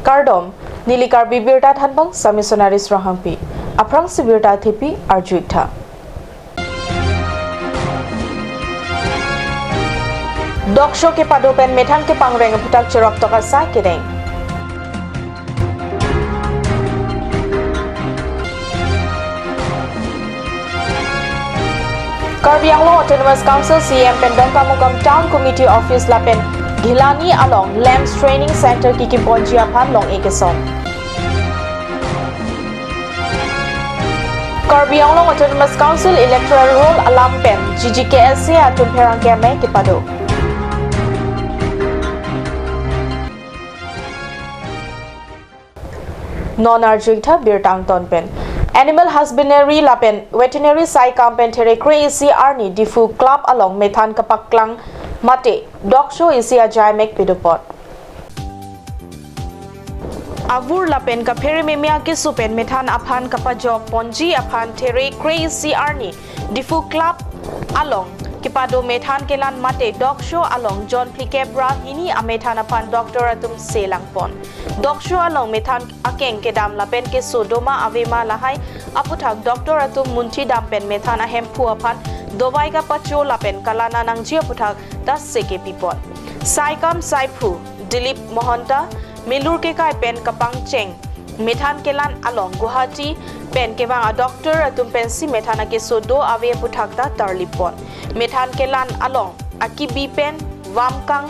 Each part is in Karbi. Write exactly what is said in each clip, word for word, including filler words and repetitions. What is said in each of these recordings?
Kardom, neli Karbi Birta thanbang Sami Sonaris Ronghangpi. Aphrangsi birta thepi arju-ik tha. Doksho kepado pen methan kepangreng aphuthak cheroktok asai kedeng. Karbi Anglong Autonomous Council C E M pen Dongkamukam Town Committee Office lapen Gilani along LAMPS Training Center kikimponji aphan long-e kesom. Karbi Anglong Autonomous Council Electoral Roll alam pen G G K S A atum pherangke amei kepado. Non arju-ik tha birta angton pen. Animal Husbandry lapen Veterinary saikam pen there kre-isi arni Diphu Club along methan kapaklang mate doksho isi ajaimek pidopot. Avur lapen kaphere meme akeso pen methan aphan kapajok ponji aphan there kre-isi arni Diphu Club along kepado methan kelan mate doksho along jon phlikep ra hini amethan aphan doctor atum selang pon. Doksho along methan akeng kedam lapen keso doma avema lahai aphuthak doctor atum munthi dam pen methan ahemphu aphan dovai kapacho lapen kalana nangji aphuthak ta seke pipon. Saikam saiphu Dilip Mohanta, milur kekai pen kapangcheng methan kelan along Guwahati pen kevang a doctor atum pensi methan akeso do ave aphuthak ta tarlip pon. Methan kelan along akibi pen vamkang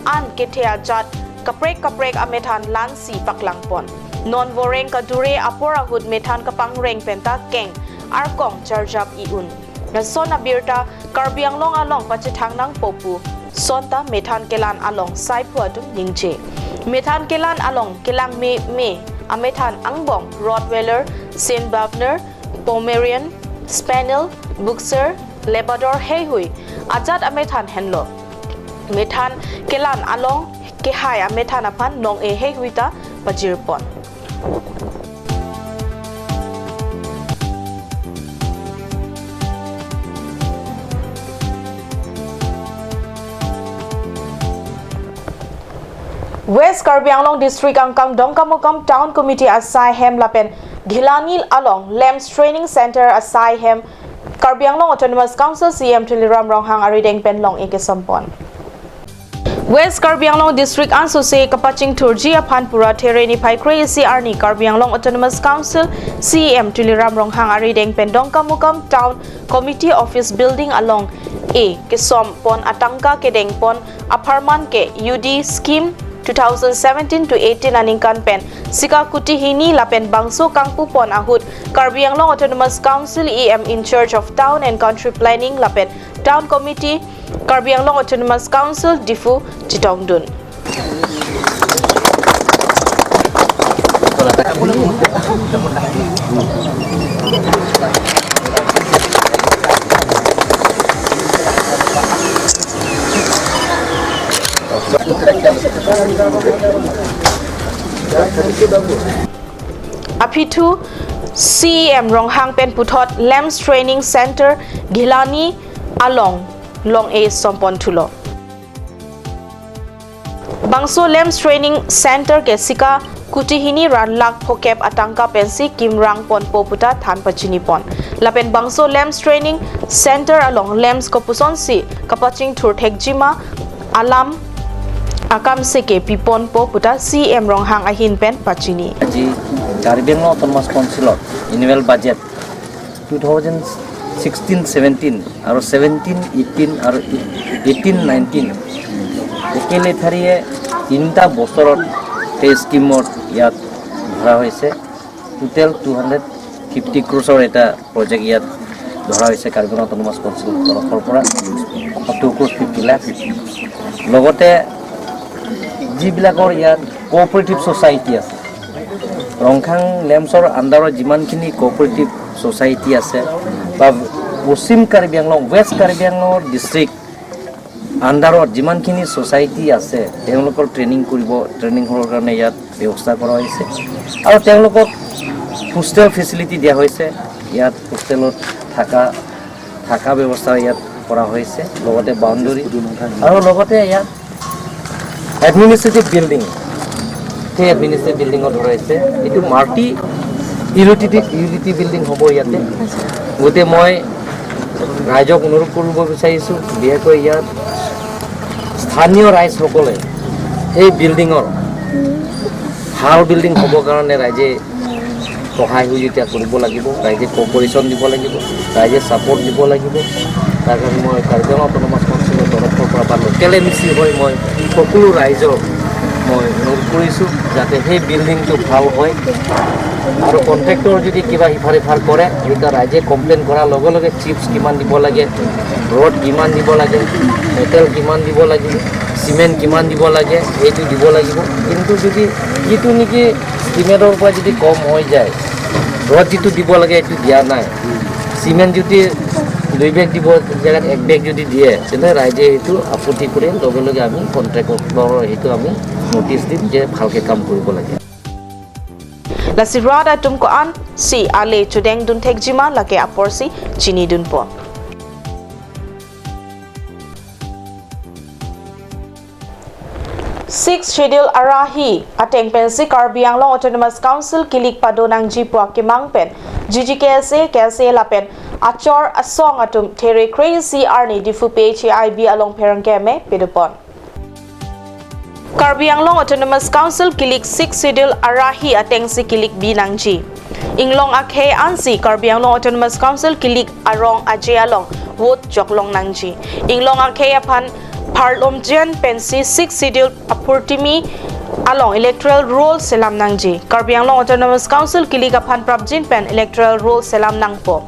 an kethe ajat kaprek kaprek amethan lansi paklang pon. Non voreng kadure apor ahut methan kapangreng pen ta keng arkong charjap i-un. Lason abirta Karbi Anglong along pachethang nangpo pu sonta methan kelan along saiphu atum ningje. Methan kelan along kelang meme amethan angbong Rottweiler, Saint Bernard, Pomeranian, Spaniel, Boxer, Labrador heihui ajat amethan henlo. Methan kelan along kehai amethan aphan long-e heihui ta pajir pon. West Karbi Anglong District angkang Dongkamukam Town Committee asai hem lapen Gilani along LAMPS Training Center asai hem Karbi Anglong Autonomous Council C E M Tuliram Ronghang arideng pen long-e kesom pon. West Karbi Anglong District ansose kapachingthurji aphan pura there niphai kre-isi arni Karbi Anglong Autonomous Council C E M Tuliram Ronghang arideng pen Dongkamukam Town Committee Office Building along-e kesom pon atangka kedeng pon apharman ke U D scheme two thousand seventeen to eighteen aningkan pen sika kuti hini lapen bangso kangpu pon ahut Karbi Anglong Autonomous Council E M in charge of Town and Country Planning lapen Town Committee, Karbi Anglong Autonomous Council, Diphu, chetongdun. Aphi thu C E M Ronghang pen puthot LAMPS Training Center Gilani along long-e som pon thulo. Bangso LAMPS Training Center ke sika kuti hini ra lakh phokep atangka pensi kimrang ponpo puta than pachini pon. Lapen bangso LAMPS Training Center along LAMPS kopusonsi kapachingthur thekjima alam akam seke piponpo puta C E M Ronghang ahin pen pachini. আজি Karbi Anglong autonomous কাউন্সিলৰ annual budget two thousand sixteen seventeen আৰু seventeen eighteen আৰু eighteen nineteen একেলেথাৰিয়ে তিনিটা বছৰত সেই স্কিমত ইয়াত ধৰা হৈছে। টোটেল টু হাণ্ড্ৰেড ফিফটি ক্ৰ'ৰ্ছৰ এটা প্ৰজেক্ট ইয়াত ধৰা হৈছে কাৰ্বি আংলং অট'নমাছ কাউন্সিলৰ তৰফৰ পৰা, টু ক্ৰ'ৰ্ছ ফিফটি লাখ। লগতে যিবিলাকৰ ইয়াত কোঅপাৰেটিভ ছ'চাইটি আছে, ৰংখাং লেম্পছৰ আণ্ডাৰত যিমানখিনি কোঅপাৰেটিভ ছ'চাইটি আছে বা পশ্চিম কাৰ্বি আংলং, ৱেষ্ট কাৰ্বি আংলঙৰ ডিষ্ট্ৰিক্ট আণ্ডাৰত যিমানখিনি ছ'চাইটি আছে, তেওঁলোকৰ ট্ৰেইনিং কৰিব, ট্ৰেইনিং হ'বৰ কাৰণে ইয়াত ব্যৱস্থা কৰা হৈছে। আৰু তেওঁলোকক হোষ্টেল ফেচিলিটি দিয়া হৈছে, ইয়াত হোষ্টেলত থকা, থকা ব্যৱস্থা ইয়াত কৰা হৈছে, লগতে বাউণ্ডেৰী আৰু লগতে ইয়াত এডমিনিষ্ট্ৰেটিভ বিল্ডিং, সেই এডমিনিষ্ট্ৰেটিভ বিল্ডিঙত ধৰাইছে। এইটো মাল্টি ইউটিলিটি, ইউটিলিটি বিল্ডিং হ'ব ইয়াতে। গতিকে মই ৰাইজক অনুৰোধ কৰিব বিচাৰিছোঁ, বিশেষকৈ ইয়াত স্থানীয় ৰাইজসকলে এই বিল্ডিঙৰ, ভাল বিল্ডিং হ'বৰ কাৰণে ৰাইজে সহায় সহযোগিতা কৰিব লাগিব, ৰাইজে কপাৰেশ্যন দিব লাগিব, ৰাইজে ছাপোৰ্ট দিব লাগিব। তাৰ কাৰণে মই কাৰ্বি আংলং অট'নমাছ কাউন্সিলৰ তৰফৰ পৰা বা লোকেল এম চি হৈ মই সকলো ৰাইজক মই অনুৰোধ কৰিছোঁ যাতে সেই বিল্ডিংটো ভাল হয়। আৰু কণ্ট্ৰেক্টৰ যদি কিবা সিফাৰ সিফাৰ কৰে, তেতিয়া ৰাইজে কমপ্লেইন কৰাৰ লগে লগে চিপছ কিমান দিব লাগে, ৰড কিমান দিব লাগে, মেটেল কিমান দিব লাগে, চিমেণ্ট কিমান দিব লাগে, এইটো দিব লাগিব। কিন্তু যদি যিটো নেকি ষ্টিমেটৰ পৰা যদি কম হৈ যায়, ৰড যিটো দিব লাগে এইটো দিয়া নাই, চিমেণ্ট যদি দুই বেগ দিব জেগাত এক বেগ যদি দিয়ে, তেন্তে ৰাইজে সেইটো আপত্তি কৰি লগে লগে আমি কণ্ট্ৰেক্টৰৰ সেইটো আমি নটিচ দিম যে ভালকে কাম কৰিব লাগে। Lasi rat atum ko-ansi ale chudeng dunthekjima lake aporsi chinidunpo. Sixth Schedule arahi ateng pensi Karbi Anglong Autonomous Council kilik padonangji pu akemang pen G G K S A, K S A lapen achor asong atum there kre-isi arni Diphu P H A I B along pherangke ame pedopon. Karbi Anglong Autonomous Council kilik Sixth Schedule arahi atengsi kilik binangji. Inglong akhei ansi Karbi Anglong Autonomous Council kilik arong aje along vote joklong nangji. Inglong akhei aphan pharlomjen pensi Sixth Schedule apurtimi along electoral roll selam nangji. Karbi Anglong Autonomous Council kilik aphan prapjin pen electoral roll selam nangpo.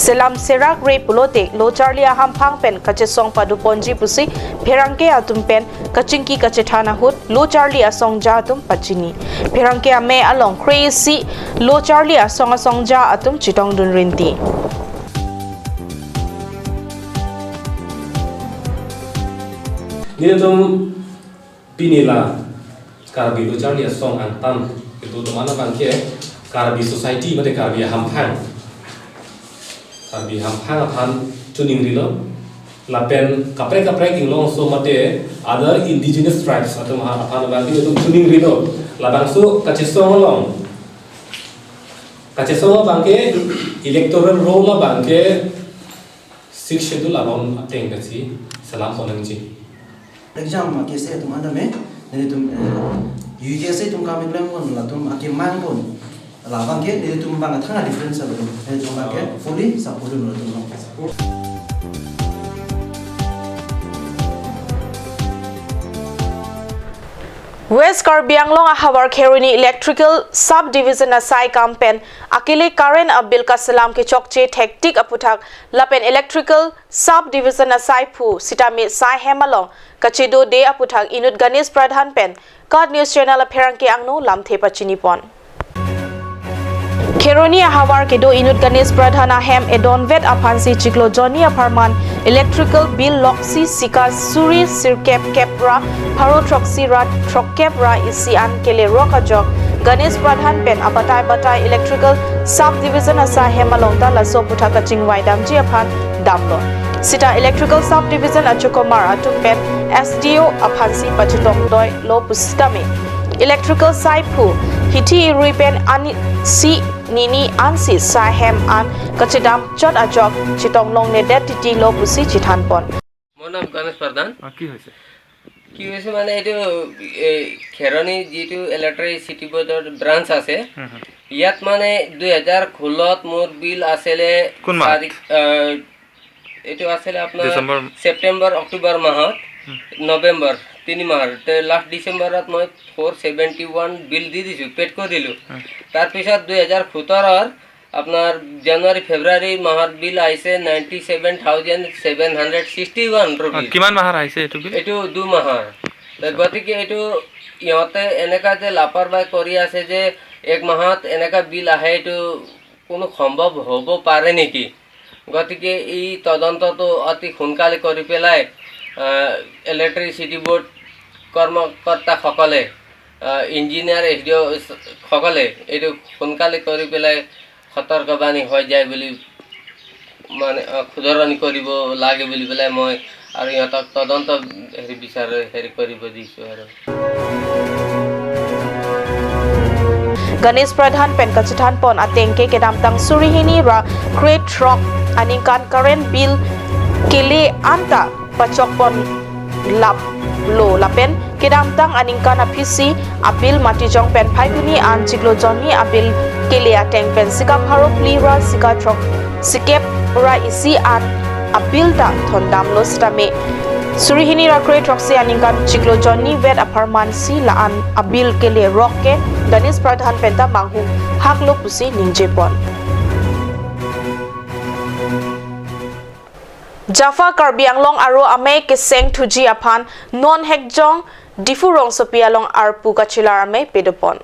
Selam serak re pulote lo charli ahamphang pen kachesong padoponji pusi pherangke atum pen kachingki kachethan ahut lo charli asongja atum pachini. Pherangke ame along kre-isi lo charli asong asongja atum chetongdun rinti. Nelitum pini la Karbi lo charli asong angtan kedo atum an abangke Karbi society mate Karbi ahamphang. Karbi ahamphang aphan chuning rilo. Lapen kaprek kaprek Inglong aso mate other indigenous tribes atum ha-, aphan abangke itum chuning rilo. Labangso kachesong along. Kachesong abangke electoral roll abangke Sixth Schedule aron ateng kachesi selam ponangji. Exam K S A atum anda me, nelitum, eh, U K S A atum kami klem pon, latum akemang pon. Labangke nelitum bang thang difference latum. Nelitum bangke fully support latum. West Karbi Anglong ahavar Kheroni Electrical Sub Division asai kam pen akele current abill kaselam kechokche thektik aputhak lapen Electrical Sub Division asaiphu sitame saihem along kachedode aputhak inut Ganesh Pradhan pen KAT News Channel apherangke angno lamthe pachinipon. Kheroni ahavar kedo inut Ganesh Pradhan ahem edonvet aphansi chiklo jonni apharman electrical bill loksi sika suri sirkep kep ra pharo throksi ra throkkep ra isi an kelerok ajok Ganesh Pradhan pen abatai batai Electrical Sub Division asaihem along ta laso aputhak kachingvai damji aphan damlo. Sita Electrical Sub Division achokomar atum pen S D O aphansi pachetongdoilo pusitame Electrical saiphu hithi irui pen ansi nini ansi saihem an kachedam chot ajok chetong longledet titilo pusi chethanpon. মোৰ নাম গণেশ প্ৰধান। অ, কি হৈছে? কি হৈছে মানে এইটো এই খেৰণি যিটো ইলেক্ট্ৰিচিটি বৰ্ডৰ ব্ৰাঞ্চ আছে, হুম, হুম। ইয়াত মানে দুই হাজাৰ ষোল্লত মোৰ বিল আছিলে কোন মাহত? চাৰি, আহ, এইটো আছিলে আপোনাৰ ডিচেম্বৰ। ছেপ্টেম্বৰ, অক্টোবৰ মাহত, হুম। নৱেম্বৰ, তিনি মাহৰ। তে লাষ্ট ডিচেম্বৰত মই ফ'ৰ ছেভেণ্টি ওৱান বিল দি দিছোঁ, পেড কৰি দিলোঁ। হুম। তাৰপিছত দুই হাজাৰ সোতৰৰ আপোনাৰ জানুৱাৰী, ফেব্ৰুৱাৰী মাহত বিল আহিছে ninety seven thousand seven hundred sixty one অ, ৰুপিজ। কিমান মাহৰ আহিছে এইটো বিল? এইটো দুমাহৰ। তে গতিকে এইটো ইহঁতে এনেকা যে লাপাৰৱাহী কৰি আছে যে এক মাহত এনেকা বিল আহে, এইটো কোনো সম্ভৱ হ'ব পাৰে নেকি? গতিকে এই তদন্তটো অতি সোনকালে কৰি পেলাই, আহ, ইলেক্ট্ৰিচিটি বৰ্ড কৰ্মকৰ্তাসকলে, আহ, ইঞ্জিনিয়াৰ, এছ ডি অ' সকলে এইটো সোনকালে কৰি পেলাই সতৰ্কবাণী হৈ যায় বুলি, মানে, আহ, শুধৰণি কৰিব লাগে বুলি পেলাই মই আৰু ইহঁতক তদন্ত হেৰি বিচাৰে, হেৰি কৰিব দিছোঁ আৰু। Ganesh Pradhan pen kachethanpon atengke kedamtang suri hini ra krethrok aningkan current bill kele anta pachokpon laplo lapen kedamtang aningkan aphisi abill matijong pen Phaikuni an chiklo jonni abill kele ateng pen sika pharo phli ra sika throk sikep ra isi an abill ta thondamlo sitame suri hini ra krethroksi aningkan chiklo jonni vet apharmansi la-an abill kele rok ke Ganesh Pradhan penta manghumhaklo pusi ningjepon. Jafa Karbi Anglong aro amei keseng thuji aphan non hekjong Diphu rongsopi along arpu kachelar amei pedopon.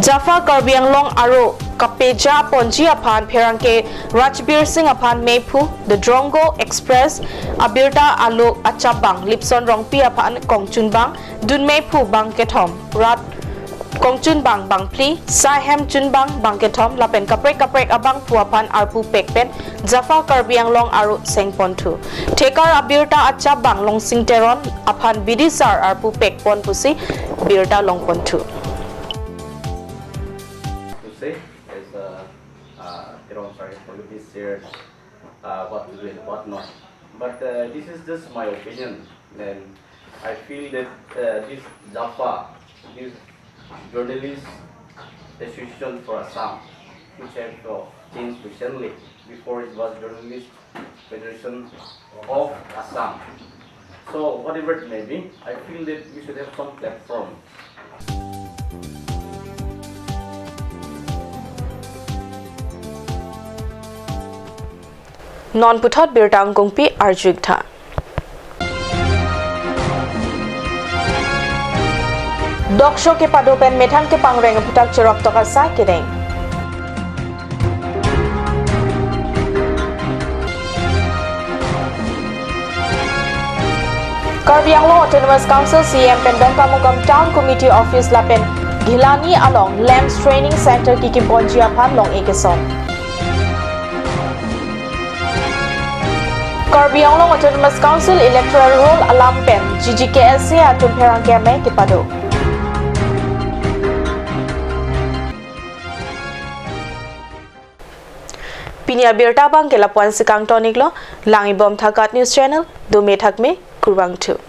Jafa Karbi Anglong aro kapeja ponji aphan pherangke Rajbir Singh aphan meiphu The Drongo Express abirta alo achapbang Lipson Rongpi aphan kongchunbang dun meiphu bang kethom rat kongchunbang bang phli, saihem chunbang bang kethom lapen kaprek kaprek abangphu aphan arpu pek pen Jafa Karbi Anglong aro sengponthu. Thekar abirta achapbang Longsing Teron aphan bidisar arpu pekpon pusi birta longponthu. To say as a uh, Teron Sari Police shares uh, what to do and what not. But uh, this is just my opinion, and I feel that uh, this Jafa, this Journalist Association for Assam, which have uh, changed recently. Before it was Journalist Federation of Assam. So whatever it may be, I feel that we should have some platform. Non puthot birta angkungpi arju-ik tha. Doksho kepado pen methang kepangreng aphuthak cherok tok asai kedeng. Karbi Anglong Autonomous Council C E M pen Dongkamukam Town Committee Office lapen Gilani along Lamps Training Center kikimponji aphan long-e kesong. Karbi Anglong Autonomous Council Electoral Roll alam pen G G K S A atum pherangke amei kepado. Pini abirta abangke lapu-ansi kangton-iklo, lang-ibom tha KAT News Channel, dome thakme, kurvangthu.